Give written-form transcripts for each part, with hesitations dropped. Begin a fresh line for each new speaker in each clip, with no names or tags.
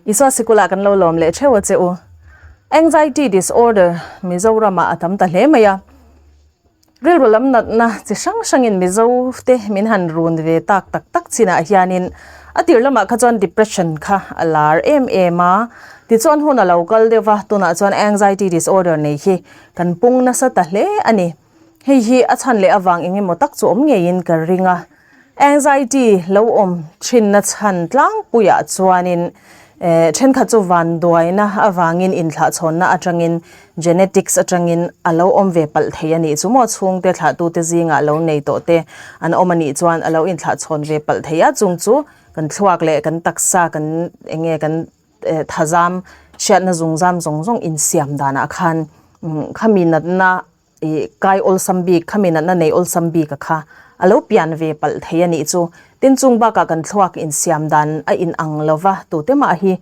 Isua sikulah kan lo lawm leh theuh a che u. Anxiety disorder Mizoramah a tam ta hle mai a. Rilru lam natna chi hrang hrangin Mizo te min han run ve tak tak tak chinah hianin a tir lamah kha chuan depression kha a lar em em a. Tichuan hun a lo kal deuh va, tunah chuan anxiety disorder nei hi kan pung nasa ta hle a ni. Hei hi a chhan leh avang eng emaw tak chu awm ngeiin ka ring a. Anxiety lo awm thinna chhan tlangpuiah chuanin thenkhat chu vanduaina avangin inthlahchhawnna atangin genetics atangin a lo awm ve palh thei a nih chu maw? Chhungte thlahtute zingah lo nei tawh te an awm a nih chuan a lo inthlahchhawn ve palh thei a, chung chu kan thluak leh kan taksa kan enge kan thazam hriatna zungzam zawng zawng insiam danah khan khami natna I kai awlsam bik, khami natna nei awlsam bik a kha a lo pian ve palh thei a nih chu. Tin, chung bakah kan thluak insiam dan a inang lo va, tute mah hi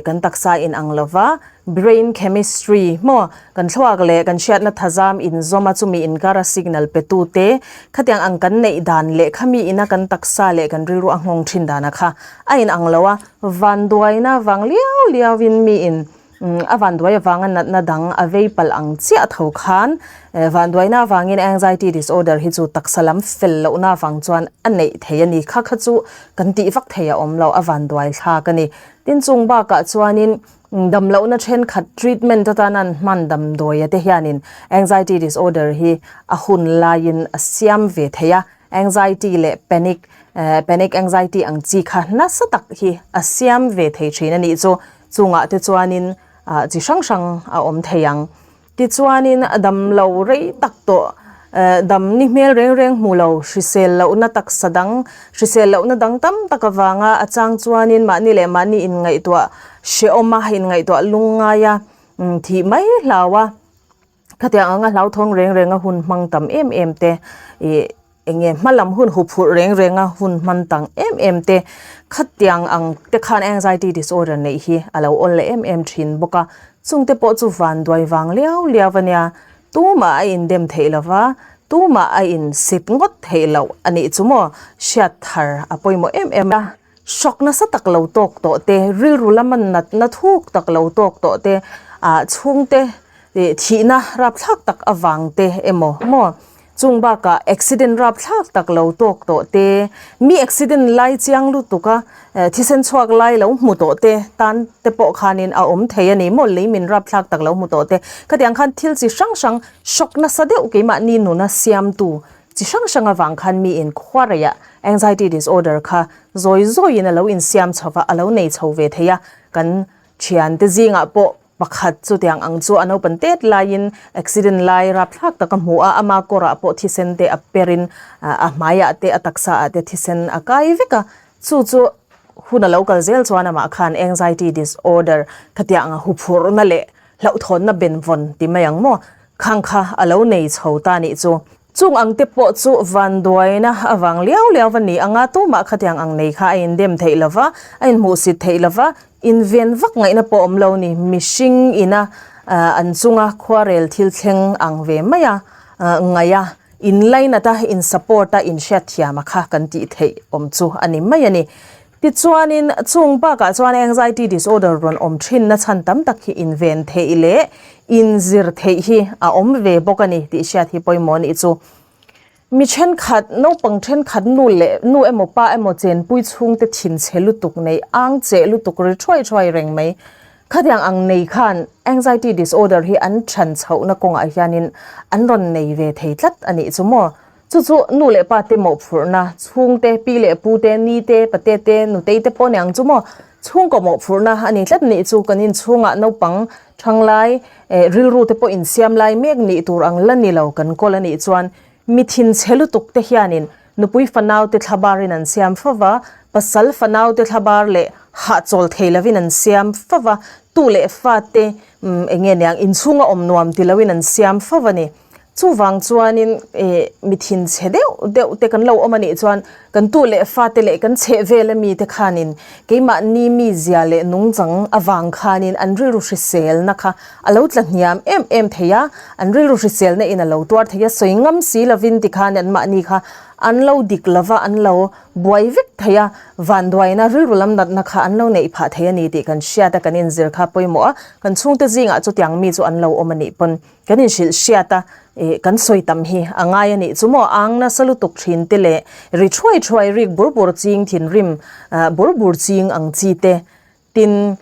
kan taksa a inang lo va, brain chemistry maw, kan thluak leh kan hriatna thazam inzawm a chumi inkara signal pe tu te, khatiang ang kan neih dan leh khami ina kan taksa leh kan rilru a nghawng thin dan a kha a inang lo a, vanduaina vang liau liauin mi in A vanduai avanga natna dang a vei palh ang chiah tho khan vanduaina avangin anxiety disorder hi chu taksa lam fel lohna avang chuan a neih thei a ni. Kha kha chu kan tih vak thei a awm lo, a vanduai thlak a ni. Tin chung bakah chuanin damlohna thenkhat treatment atana an hman damdawia te hianin anxiety disorder hi a hun laiin a siam ve thei a, anxiety leh panic panic anxiety ang chi kha nasa tak hi a siam ve thei thin a nih chu. Chungah te chuanin chi hrang hrang a awm thei ang. Tichuanin a dam lo rei tak tawh, dam ni hmel reng reng hmu lo, hrisel lohna taksa dang, hrisel lohna dang tam tak avanga a chang chuanin mahni leh mahni inngaihtuah hrehawm a, inngaihtuah lungngai a, thih mai hlau a. Khatiang anga hlauthawng reng renga hun hmang tam em em te ih enge hma lam hun huphurh reng renga hun hman tang em em te khatiang ang te khan anxiety disorder neih hi a lo awl leh em em thin bawk a, chung te pawh chu vanduai vang liau liau a nia, tumah a indem theih lo va, tumah a insit ngawt theih loh a nih chu maw hriat thar a pawimawh em em a. Hrawk nasa tak lo tawk tawh te, rilru lama natna thuk tak lo tawk tawh te, ah chhungte thihna rapthlak tak avang te emaw maw? Chung bakah accident rapthlak tak lo tawk tawh te, mi accident lai chiang lutuk a thisen chhuak lai lo hmu tawh te tan te pawh khanin a awm thei a ni maw? Lei min rapthlak tak lo hmu tawh te, khatiang khan thil chi hrang hrang hrawk nasa deuh keimahni nuna siamtu Chi hrang hrang avang khan mi in khuareiah anxiety disorder kha zawi zawiin a lo insiam chho va, a lo nei chho ve thei a. Kan thiante zingah pawh pakhat chutiang ang chu a naupan tet laiin accident lai rapthlak tak a hmu a, ama kawrah pawh thisen te a perin a hmaiah te a taksaah te thisen a kai vek a. Chu chu hun a lo kal zel chuan amah khan anxiety disorder khatiang huphurhna leh hlauhthawnna benvawn ti mai ang maw? Khang kha a lo nei chho ta nih chu. Chung ang te pawh chu vanduaina avang liau liau va ni anga tumah khatiang ang nei kha a indem theih lo va, a inhmuhsit theih lo va, inven vak ngaihna pawh awm lo ni. Mihring ina an chunga khuarel thil thleng ang ve mai a ngaih a, inlainat a, in support a, inhriatthiam a kha kan tih theih awm chu a ni mai a ni. Tichuanin, chung bakah chuan anxiety disorder rawn awm thinna chhan tam tak hi inven theih leh inzir theih hi a awm ve bawk a ni tih hriat hi pawimawh a nih chu. Mi thenkhat, naupang thenkhat nu leh nu emaw pa emaw chenpui chhungte thinchhe lutuk nei, ang cheh lutuk ri thuai thuai reng mai. Khatiang ang nei khan anxiety disorder hi an than chhohna kawngah hianin an rawn nei ve thei tlat a nih chu maw. Chu chu nu leh pa te mawhphurhna, chhungte, pi leh pu te, ni te, pate te, nutei te pawh aniang chu maw chhungkaw mawhphurhna a ni tlat nih chu kan inchhungah naupang thanglai rilru te pawh insiam lai mek nih tur ang la ni lo kan kawl a nih chuan mi thinchhe lutuk te hianin nupui fanau te thlabarin an siam fo va, pasal fanau te thlabar leh hahchawl thei lovin an siam fo va, tu leh fa te eng nge niang inchhunga awm nuam ti loin an siam fo va ni. Chuvang chuanin mi thinchhe deuh deuh te kan lo awm a nih chuan kan tu leh fate leh kan chheh vel ami te khanin keimahni mizia leh nungchang avang khanin an rilru hriselna kha a lo tla hniam em em thei a, an rilru hriselna in a lo tuar thei a, sawi ngam si lovin tikhan anmahni kha an lo dik lova an lo buai vek thei a, vanduaina rilru lam natna kha an lo neih phah thei a ni tih kan hriat a, kan inzir kha pawimawh a, kan chhungte zingah chutiang mi chu an lo awm a nih pawn kan inhrilh hriat a, ih kan sawi tam hi a ngai a nih chu maw, ang nasa lutuk thin te leh ri thuai thuai rik bur bur ching thinrim bur bur ching ang chi te Tin,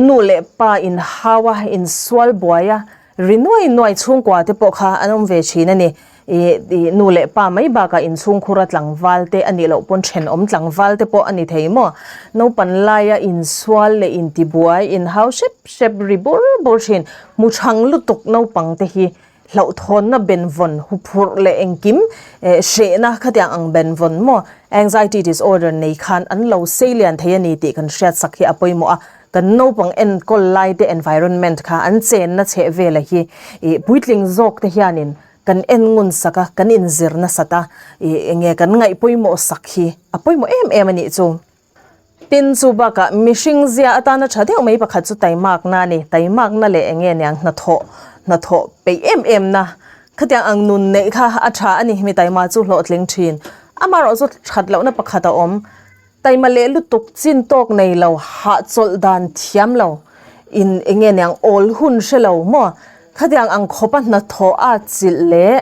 nu leh pa inhau a, insual buai a, ri nuai nuai chhungkua te pawh kha an awm ve thin a ni. Ih, nu leh pa mai bakah inchhungkhura tlangval te a nih loh pawn thenawm tlangval te pawh a ni thei maw? Naupan laia insual leh intibuai, inhau hrep hrep ri bur bur thin, hmu chhang lutuk naupang te hi Hlauhthawnna benvawn huphurh leh engkim hrehna khatiang ang benvawn maw anxiety disorder nei khan an lo sei lian thei a ni tih kan hriatsak hi a pawimawh a, kan naupang enkawl lai te environment kha an chenna chheh vela hi ih puitling zawk te hianin kan en ngun sak a, kan inzir nasat a, ih enge kan ngaih pawimawh sak hi a pawimawh em em a nih chu. Tin, chu bakah mihring zia atana tha deuh mai pakhat chu taimakna a ni. Taimakna leh eng nge niang hnathawh, hnathawh peih em em na. Khatiang ang nun neih kha a tha a ni, mi taima chu hlawhtling thin. Amaherawh chu that lohna pakhat a awm. Taima leh lutuk chin tawk nei lo, hahchawlh dan thiam lo, in eng nge niang awl hun hre lo maw? Khatiang ang khawpa hnathawh a chilh leh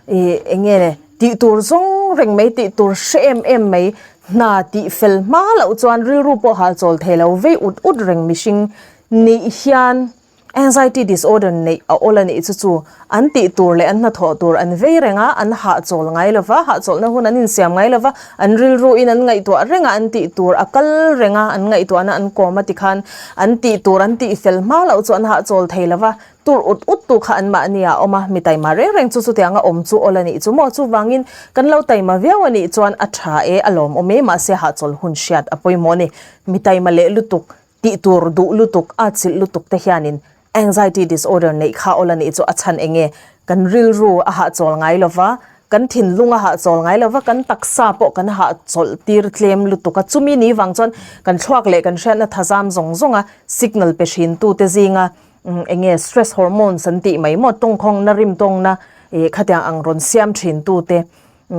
ih eng nge tih tur zawng reng mai, tih tur hre em em mai, hna tih fel hma loh chuan rilru pawh hal chawl thei lo vei ut ut reng mihring nih hian anxiety disorder neih a awl a nih chu chu an tih tur leh an hnathawh tur an vei reng a, an hahchawl ngai lo va, hahchawlhna hun an insiam ngai lo va, an rilru in an ngaihtuah reng a, an tih tur a kal reng a, an ngaihtuahna an kawm a tikhan an tih tur an tih fel hma loh chu an hahchawl thei lo va. Tur ut ut tu kha an mahni ah a awm a, mi taima reng reng chu chutiang a awm chu awl a nih chu maw? Chuvangin kan lo taima viau a nih chuan a tha e, a lawmawm e, mahse hahchawl hun hriat a pawimawh a ni. Mi taima leh lutuk, tih tur duh lutuk, a chilh lutuk te hianin anxiety disorder neih kha awl a nih chu a chhan eng nge? Kan rilru a hahchawl ngai lova, kan thinlung a hahchawl ngai lova, kan taksa pawh kan hahchawlh tir tlem lutuk a, chumi ni vang chuan kan thluak leh kan hriatna thazam zawng zawnga signal pe hrin tute zinga Eng nge stress hormones an tih mai maw tawngkhawngna rim tawngna ih khatiang ang rawn siam thin tu te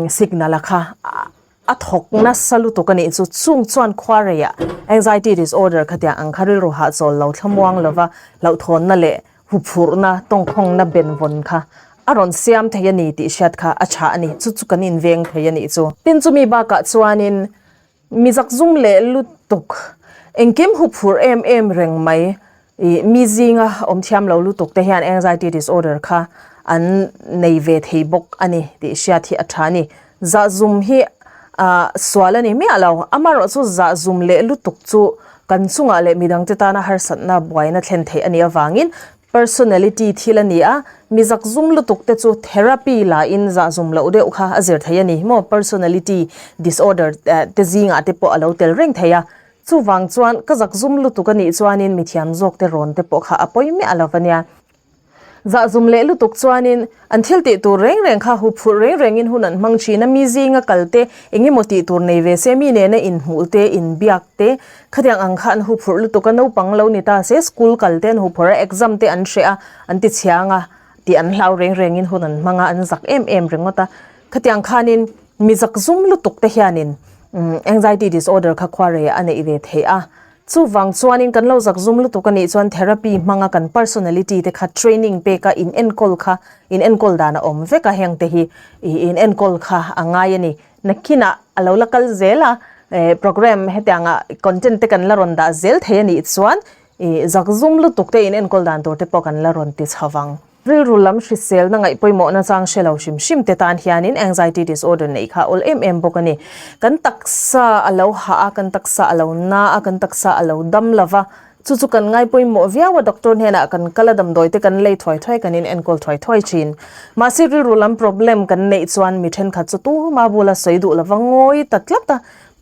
signal a kha a thawk nasa lutuk a nih chu chung chuan khuareiah anxiety disorder khatiang ang kha rilru hahchawl lo thlamuang lova hlauhthawnna leh huphurhna tawngkhawngna benvawn kha a rawn siam thei a ni tih hriat kha a tha a ni chu chu kan inveng thei a nih chu. Tin chumi bakah chuanin Mi zakzum leh lutuk, engkim huphurh em em reng mai, ih mi zinga awm thiam lo lutuk te hian anxiety disorder kha an nei ve thei bawk a ni tih hriat hi a tha a ni. Zahzum hi ah sual a ni miah lo, amaherawhchu zahzum leh lutuk chu kan chungah leh midangte tana harsatna buaina thlen theih a nih avangin Personality thil a ni a, mi zakzum lutuk te chu therapy la in zahzum loh deuh kha a zir thei a ni maw? Personality disorder te zingah te pawh a lo tel reng thei a, chuvang chuan ka zakzum lutuk a nih chuanin mithiam zawk te rawn te pawh kha a pawi miah lo va nia. Zahzum leh lutuk chuanin an thil tih tur reng reng kha huphurh reng rengin hun an hmang thin a, mi zinga kal te eng emaw tih tur nei ve se mi nena inhmuh te inbiak te Khatiang ang kha an huphurh lutuk a, naupang lo ni ta se school kal te an huphurh a, exam te an hreh a, an ti chhiang a, tih an hlau reng rengin hun an hmang a, an zak em em ringawt a. Khatiang khanin mi zak zum lutuk te hianin anxiety disorder kha khuarei a neih ve theih a. Chuvang chuanin kan lo zak zum lutuk a nih chuan therapy hmanga kan personality te kha training pek a, in enkawl kha, in enkawl dan a awm vek a, heng te hi in enkawl kha a ngai a ni. Nakinah a lo la kal zel a, program hetianga content te kan la rawn dah zel thei a nih chuan ih zakzum lutuk te in enkawl dan tur te pawh kan la rawn ti chho vang. Rilru lam hriselna ngaih pawimawhna chang hre lo hrim hrim te tan hianin anxiety disorder neih kha a awl em em bawk a ni. Kan taksa a lo hah a, kan taksa a lo na a, kan taksa a lo dam lo va, Chu chu kan ngai pawimawh viau a, doctor hnenah kan kal a, damdawi te kan lei thuai thuai, kan in enkawl thuai thuai thin. Mahse rilru lam problem kan neih chuan mi thenkhat chu tuma bula sawi duh lova ngawi ta tlat a,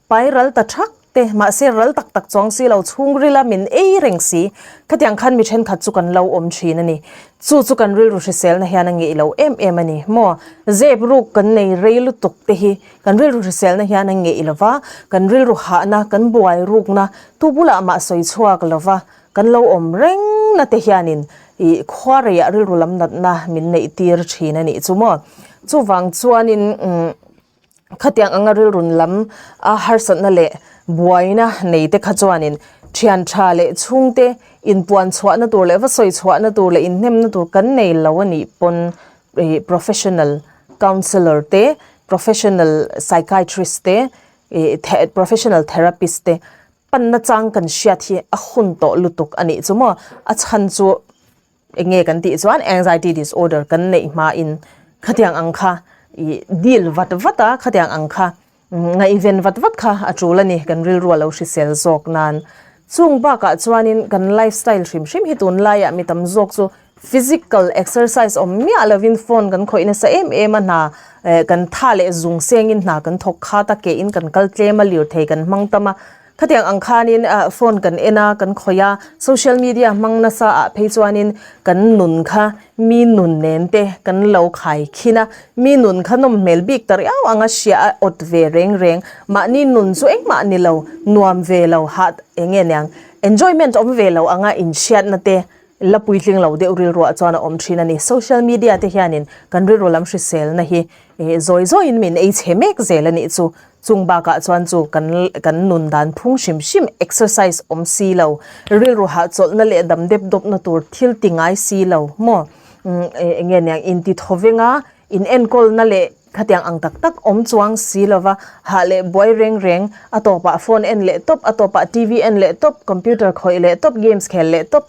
pai ral ta thak te, mahse ral tak tak chuang si lo, chhungrila min ei reng si. Khatiang khan mi thenkhat chu kan lo awm thin a ni. Chu chu kan rilru hriselna hian a ngeih lo em em a ni maw? Zep ruk kan nei rei lutuk te hi kan rilru hriselna hian a ngeih lo va, kan rilru hahna, kan buai rukna tu bulah mah sawi chhuak lo va, kan lo awm reng na te hianin ih khuareiah rilru lam natna min neih tir thin a nih chu maw? Chuvang chuanin umm. Khatiang anga rilrun lam a harsatna leh buaina nei te kha chuanin thian tha leh chhungte inpuan chhuahna tur leh va sawi chhuahna tur leh inhnemna tur kan nei lo a nih pawn ih professional counsellor te, professional psychiatrist te, ih professional therapist te panna chang kan hriat hi a hun tawh lutuk a nih chu maw? A chhan chu eng nge kan tih chuan anxiety disorder kan neih hmain khatiang ang kha ih deal vat vat a, khatiang ang kha ngaihven vat vat kha a tul a ni kan rilru a lo hrisel zawk nan. Chung bakah chuanin kan lifestyle hrim hrim hi tunlaiah mi tam zawk chu Physical exercise awm miah lovin phone kan khawih nasa em em a, hna kan tha leh zung sengin hna kan thawk khat a, ke in kan kal tlem a, lirthei kan hmang tam a. Khatiang ang khanin phone kan en a, kan khawih a, social media hmang nasa ah phei chuanin kan nun kha mi nun nen te kan lo khai khin a, mi nun kha nawm hmel bik ta riau anga hria a awt ve reng reng. Mahni nun chu engmah ni lo, nuam ve lo, hah eng nge niang, enjoyment awm ve lo anga inhriatna te La puitling lo deuh rilruah chuan a awm thin a ni. Social media te hianin kan rilru lam hriselna hi zawi zawiin min ei chhe mek zel a nih chu. Chung bakah chuan chu kan kan nun dan phung hrim hrim exercise awm si lo, rilru hahchawlhna leh dam dep dawpna tur thil ti ngai si lo maw? Eng nge niang inti thawvenga in enkawlna leh Khatiang ang tak tak awm chuang si lova, hah leh buai reng reng, a tawpah phone en leh tawp, a tawpah TV en leh tawp, computer khawih leh tawp, games khel leh tawp.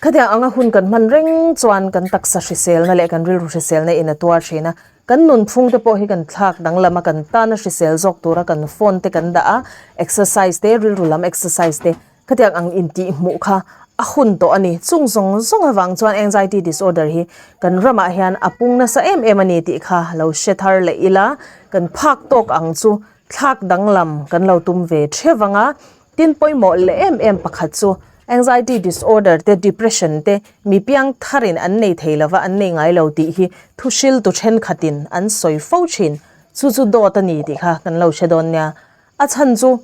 Khatiang anga hun kan hman reng chuan kan taksa hriselna leh kan rilru hriselna in a tuar thin a. Kan nunphung te pawh hi kan thlak danglam a, kan tana hrisel zawk tura kan phone te kan dah a, exercise te, rilru lam exercise te, Khatiang ang intih hmuh kha a hun tawh a ni. Chung zawng zawng avang chuan anxiety disorder hi kan ramah hian a pung nasa em em a ni tih kha lo hre thar leh ila, kan phak tawk ang chu thlak danglam kan lo tum ve theuh ang a. Tin pawimawh leh em em pakhat chu anxiety disorder te depression te mi piang tharin an nei thei lova an nei ngai lo tih hi thuhriltu thenkhatin an sawi fo thin. Chu chu dawt a ni tih kha kan lo hre dawn nia. A chhan chu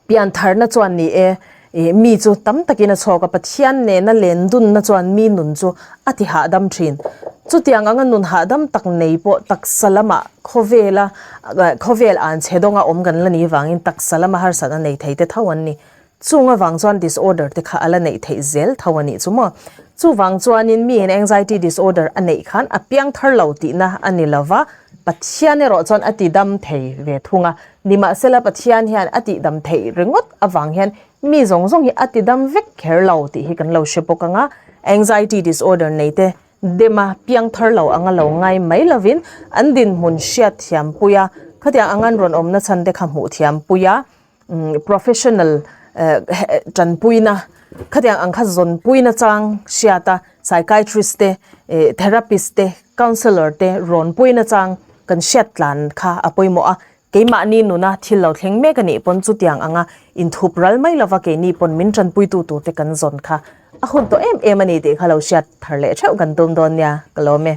Piantharna chuan ni e, ih mi chu tam takin a chhawk a, Pathian nena len dunna chuan mi nun chu a ti hahdam thin. Chutiang anga nun hahdam tak nei pawh taksa lamah khawvela khawvel an chhe dawnga awm kan la ni vangin taksa lama harsatna nei thei te tho an ni. Chung avang chuan disorder te kha a la neih theih zel tho a nih chu maw. Chuvang chuanin miin anxiety disorder a neih khan a piangthar lo tihna a ni lova, Pathian erawh chuan a ti dam thei ve thung a. Nimahsela Pathian hian a tihdam theih ringawt avang hian mi zawng zawng hi a tidam vek kher lo tih hi kan lo hre bawk ang a. Anxiety disorder nei te dema piang thar lo anga lo ngai mai lovin an dinhmun hriat thiam pui a, khatiang anga an rawn awmna chhan te kha hmuh thiam pui a, professional tanpuina khatiang ang kha zawnpuina chang hriat a, psychiatrist te, therapist te, counsellor te rawnpuina chang kan hriat tlan kha a pawimawh a. Keimahni nuna thil lo thleng mek a nih pawn chutiang anga inthup ral mai lova keini pawn min tanpuitu turte kan zawn kha a hun tawh em em a ni tih kha lo hriat thar leh theuh kan tum dawn nia ka lawm e.